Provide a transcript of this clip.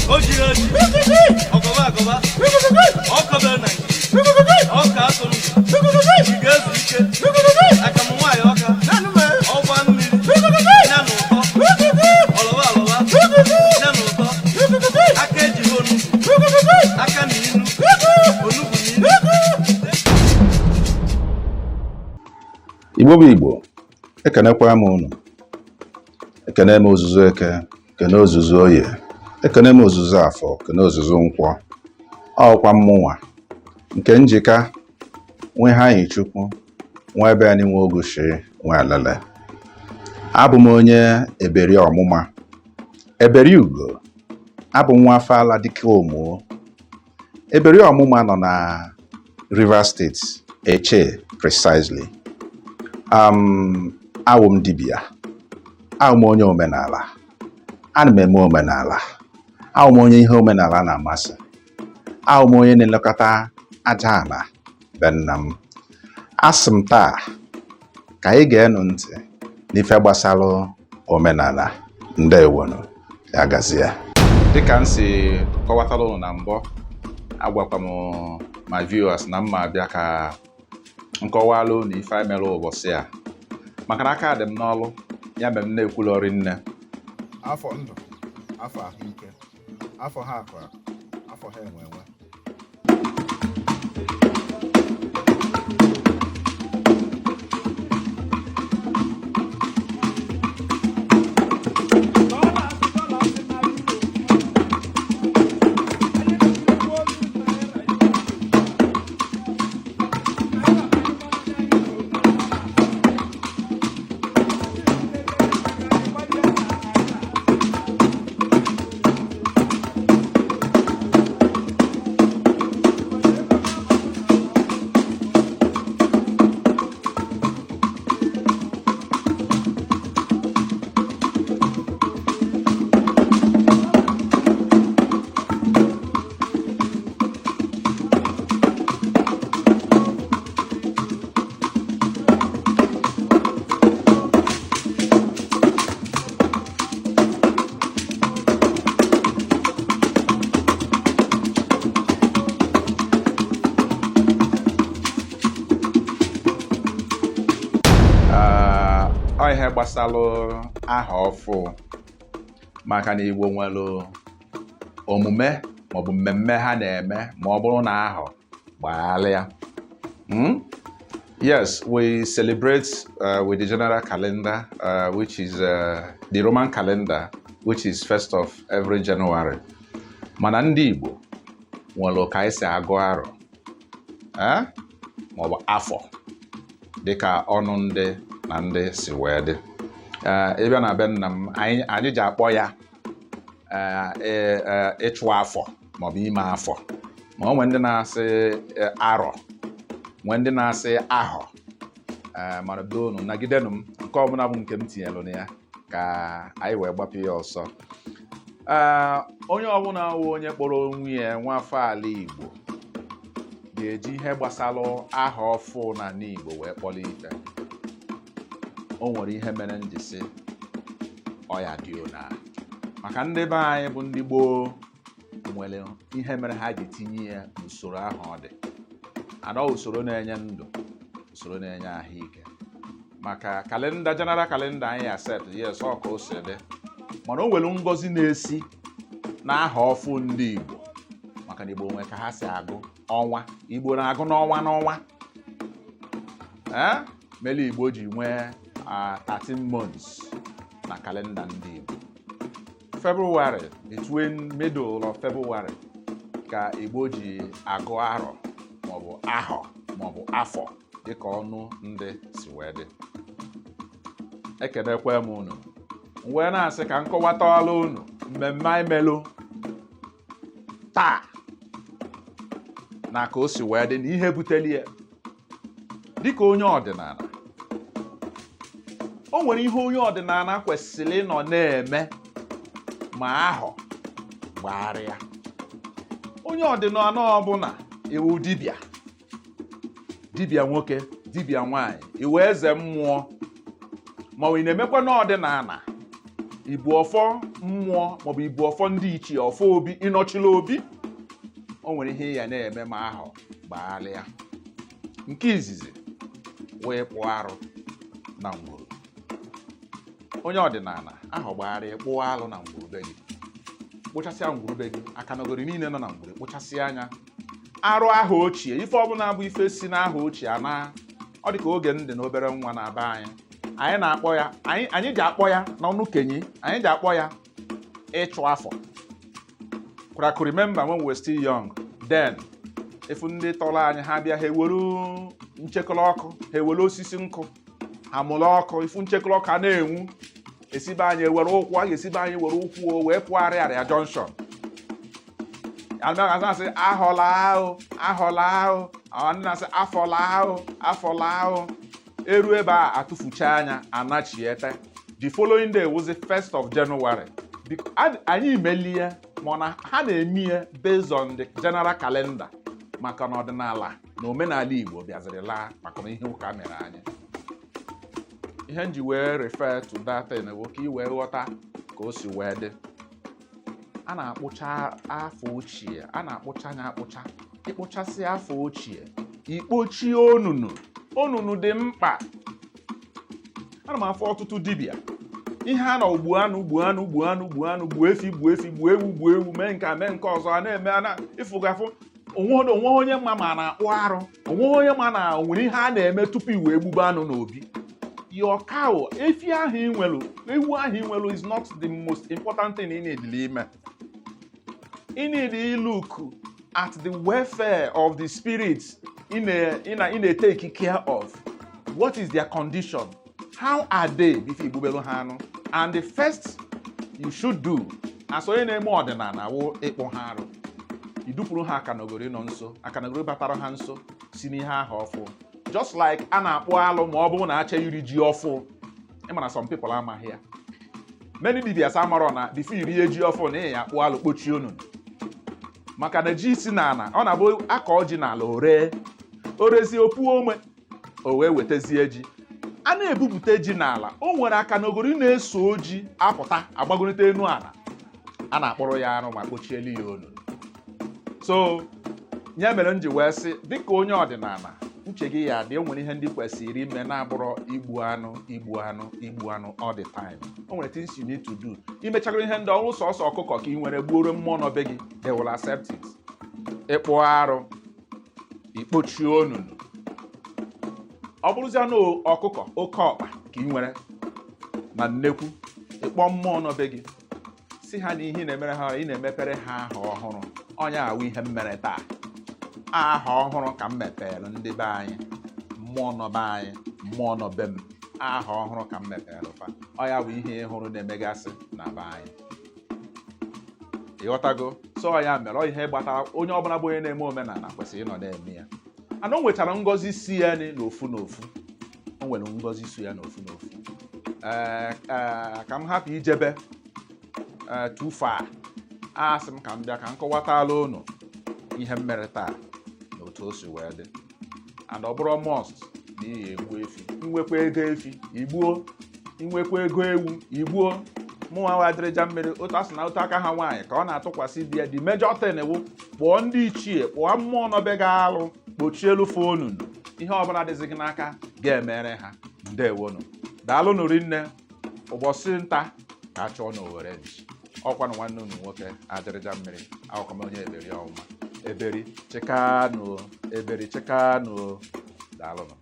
O jiri oji, ọgọba agọba, ọkọbere na ọka atụrụ, ị ga-ezu ike, akamụ nwaanyị ọka, ọgba mmiri, ya na ụtọ, ọlọba alọba, ya na ụtọ, aka ejighị onugbu, aka na inu, onugbu na inu. Igbo bụ Igbo, ekenekwa m unu. Ekene m ozuzu Eke, kene ozuzu Oye, ekene m ozuzu Afọ, kene ozuzu Nkwọ. Ọkwa mmụnwa nke njika nwe ha anyị Chukwu nwa ebe anyị nwe ogushi nwe alele. Abụ m onye Eberi Ọmụma, Eberi Ugo. Abụ m nwa afọ ala dike Omuo. Eberi Ọmụma nọ na Rivers State, Eche precisely. Awụ m dibịa, awụ m onye omenala, ana m eme omenala, awụ m onye ihe omenala na-amasị, awụ m onye na-elekọta aja ala be nna m. Asị m taa ka anyị ga-enu ntị n'ife gbasara omenala. Ndewonu, ya gazie. Dịka m si kọwatara ụnụ na mbụ, agwakwa m my viewers na mma abịa ka nkọwala unu ife anyị mere ụbọchị a, maka na aka dị m n'ọlụ, ya mere m na-ekwulọri nne. Afọ ndụ, afọ ahụike, afọ ha akụ akụ, afọ ha enwe enwe. Ọ ihe gbasara aha ọfụ, maka na Igbo nwere omume maọbụ mmemme ha na-eme ma ọ bụrụ na ahọ gbaghalịa. Yes, we celebrate with the general calendar, which is the Roman calendar, which is first of every January. Mana ndị Igbo nwere ka anyị si agụ arọ, eh? Maọbụ afọ, dịka ọnụ ndị na ndị si wee dị. Ịbịa na be nna m, anyị ji akpọ ya ịchụ afọ maọbụ ime afọ. Ma o nwee ndị na-asị arọ, nwee ndị na-asị ahọ. Mana donu nagidenụ m, nke ọbụla bụ nke m tinyelụ na ya ka anyị wee gbapụ ya ọsọ. Onye ọbụla wụ onye kpọrọ onwe ya nwa afọ ala Igbo ga-eji ihe gbasara aha ọfụ na ala Igbo wee kpọrọ ife. O nwere ihe mere m ji sị ọ ya dị ona, maka ndị be anyị bụ ndị gboo nwere ihe mere ha ji tinye ya usoro ahụ ọ dị ana, usoro na-enye ndụ, usoro na-enye ahụike. Maka calendar, general calendar anyị accept, yes, ọ ka o si dị, mana o nwere ngọzi na-esi n'aha ọfụ ndị Igbo, maka na Igbo nwere ka ha si agụ ọnwa. Igbo na-agụ n'ọnwa n'ọnwa, ee, mere Igbo ji nwee 13 months na calendar ndị Igbo. February, between middle of February, ka Igbo ji agụ arọ maọbụ ahọ maọbụ afọ, dịka ọnụ ndị si wee dị. Ekenekwe m unu, m wee na-asị ka m kọwatala unu mmemme anyị melụ taa na ka o si wee dị na ihe butere ya. Dịka onye ọdịnala, o nwere ihe onye ọdịnala kwesịrị ịnọ na-eme ma ahọ gbagharịa. Onye ọdịnala ọbụla, iwu dibịa, dibịa nwoke, dibịa nwanyị, iwu eze mmụọ, ma ọ na-emekwa n'ọdịnala. Ibu ọfọ mmụọ maọbụ ibu ọfọ ndị ichie, ọfọ obi, ịnọchila obi, o nwere ihe ya na-eme ma ahọ gbaghalịa. Nke izizi wee kpụọ arụ na ngwuru. Onye ọdịnala, ahọ gbagharịa, kpụọ alụ na ngwuru be gị, kpụchasịa ngwuru be gị, akanogori niile nọ na ngwuru, kpụchasịa anya arụ aha ochie, ife ọbụla bụ ife si n'aha ochie ana. Ọ dị ka oge m dị n'obere nwa na be anyị, anyị na-akpọ ya, anyị ji akpọ ya n'ọnụ kenyi, anyị ji akpọ ya ịchụ afọ. I could remember when we were still young then, efu ndị tọrọ anyị, ha bịa, ha ewere nchekọrọ ọkụ, ha ewere osisi nkụ, ha mụrụ ọkụ, ifu nchekọrọ ọkụ a na-enwu, esibe anyị ewere ụkwụ, a ga-esibe anyị were ụkwụ o wee pụọ Arịarịa Junction. A na-asị ahọla ahụ, ahọla ahụ, ndị na-asị afọla ahụ, afọla ahụ. Eru ebe a, atụfucha anya, anachiete. The following day was the 1st of January. Anyị melie, mana ha na-eme ihe based on the general calendar, maka na ọdịnala na omenala Igbo bịaziri laa maka na ihe ụka mere anyị. Ihe m ji wee refer to that thing bụ ka ị wee ghọta ka o si wee dị. A na-akpụcha afọ ochie, a na-akpụcha anya akpụcha. Ịkpụchasị afọ ochie, ikpochie onunu. Onunu dị mkpa. Ana m afọ ọtụtụ dibịa, ihe a na gbuo anụ, gbuo anụ, gbuo anụ, gbuo anụ, gbuo efi, gbuo efi, gbuo ewu, gbuo ewu, mee nke a, mee nke ọzọ, a na-eme, a na ịfụgafụ onwe onwe onye ma ma na-akpụ arụ, onwe onye ma na o nwere ihe a na-eme tupu i wee gbube anụ n'obi. Your cow, efi ahụ ị nwelu, ewu ahụ ị nwelu is not the most important thing ị need ime. Ị need look at the welfare of the spirits ị na-take care of. What is their condition? How are they before igbubelu ha anụ? And the first you should do as onye na-eme ọdịnala wụ ịkpụ ha arụ, idupụrụ ha akanogori nọ nso, akanogori batara ha nso si n'ihe ahụ ọfụ. Just like a na-akpụ alụ ma ọ bụrụ na acha iri ji ọfụ. Ịma na some people amaghị ya. Many dibias amarọ na before iri ji ọfụ na ị ya akpụ alụ, kpochie onunu, maka na ji si n'ala, ọ na-abụ akọ ji n'ala, o ree, o rezie, opuo ome, o wee wetazie ji. A na-ebupụta ji n'ala, o nwere aka n'ogori na-eso ji apụta agbagolite enu ala, a na-akpọrọ ya arụ ma kpochielu ya onunu. So ya mere m ji wee sị, dịka onye ọdịnala, uche gị ya dị, o nwere ihe ndị kwesịrị ime na-abụrọ igbu anụ, igbu anụ, igbu anụ all the time. O nwere things you need to do. Imechagoro ihe ndị ọrụ, sọsọ ọkụkọ ka ị nwere, gbuoro mmụọ nọ be gị, they will accept it. Ịkpụ arụ, ikpochie onunu. Ọ bụrụzia na ọkụkọ oke ọkpa ka ị nwere na nnekwu, ịkpọ mmụọ nọ be gị, si ha na ihe ị na-emere ha, ị na-emepere ha aha ọhụrụ. Onye awụ ihe m mere taa, aha ọhụrụ ka m mepere ndị be anyị, mmụọ nọ be anyị, mmụọ nọ be m, aha ọhụrụ ka m mepere fa. Ọ ya bụ ihe ị hụrụ na-emegasị na be anyị. Ịghọtago? So ya mere, ọ ihe gbatara onye ọbụla bụ onye na-eme omenala kwesịrị ịnọ na-eme ya. Ana o nwechara ngọzi si ya n'ofu n'ofu, o nwere ngọzi si ya n'ofu n'ofu. Ee, ee, ka m hapụ ijebe ee too far. Asị m ka m bịa ka m kọwatala unu ihe m mere taa na otu o si wee dị. And ọ bụrụ must na iyi egbu efi, inwekwa ego efi igbuo, inwekwa ego ewu igbuo. Mụnwa wadịrịja mmiri otu asị na otu aka ha nwaanyị ka ọ na-atụkwasị di ya. The major thing wụ kpọọ ndị ichie, kpọọ mmụọ nọbe gị alụ, kpochie elu fe onunu. Ihe ọbụla dịzị gị n'aka ga-emere ha. Ndewonu, daalụnụ rinne. Ụbọchị nta ka a chụọ n'Owere nchi. Ọkwanụ nwanne unu nwoke, Ajịrịja Mmiri, akwụkwọ m onye eberi ọnwa eberi chịkanụ, eberi chịkanụ. Daalụnụ.